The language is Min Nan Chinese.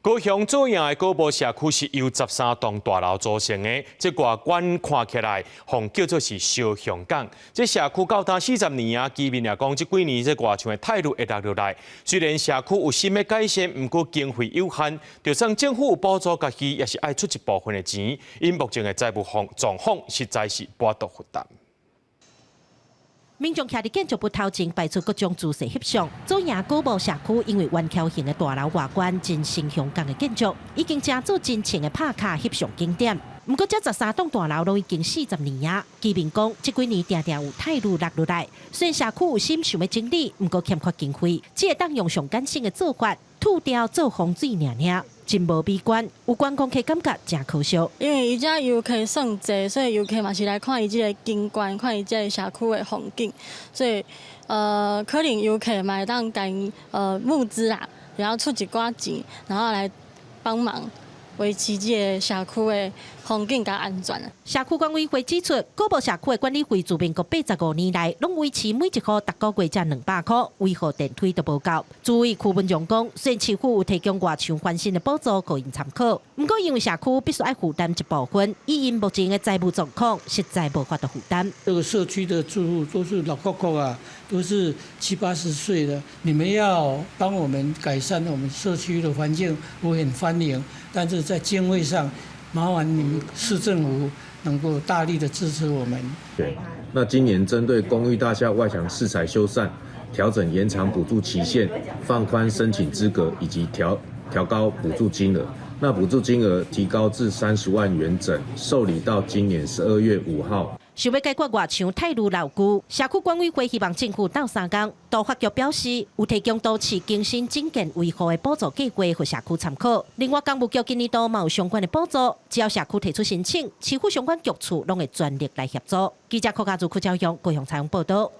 高雄左營的鼓埔社區是由13棟大樓組成的，這外觀看起來，予叫做是小香港。這社區到今40年啊，居民也講，這幾年這外牆的苔鷺會落落來。雖然社區有心欲改善，毋過經費有限，就算政府有補助，家己也是愛出一部分的錢。𪜶目前的財務狀況實在是無法度負擔。民眾徛佇建築物頭前擺出各種姿勢翕相。左營鼓埔社區因為圓柱形的大樓外觀真新香港的建築，已經成做真正的拍卡翕相景點。毋過這13棟大樓攏已經40年啊。居民講，這幾年定定有苔鷺落落來，雖然社區有心想欲整理，毋過欠缺經費，只會當用上簡省的做法，吐掉做風水爾爾，真無美觀。有觀光客感覺誠可惜。因為伊遮遊客算濟，所以遊客嘛是來看伊這个景觀，看伊這个社區的風景，所以可能遊客嘛會當共募資啦，然後出一寡錢，然後來幫忙維持這个社區的風景佮安全。社區管委會指出，鼓埔社區的管理費自民國85年來，攏維持每一戶逐個月才200箍，維護電梯都無夠。主委區文榮講，雖然市府有提供外牆翻新的補助，予𪜶參考，毋過因為社區必須愛負擔一部分，以𪜶目前的財務狀況，實在無法度負擔。這個社區的住戶都是老扣扣啊，都是七八十歲的，你們要幫我們改善我們社區的環境，我很歡迎。但是在經費上，麻煩你們市政府能夠大力的支持我們。對，那今年針對公寓大廈外牆飾材修繕、調整延長補助期限、放寬申請資格以及調高補助金額。那補助金額提高至30萬元整，受理到今年12月5號。想欲解決外牆苔鷺老舊，社區管委會希望政府鬥相共。都發局表示，有提供都市更新整建維護的補助計劃，予社區參考。另外，工務局今年度嘛有相關的補助，只要社區提出申請，市府相關局處攏會全力來協助。記者柯家祖、柯昭勇高雄採訪報道。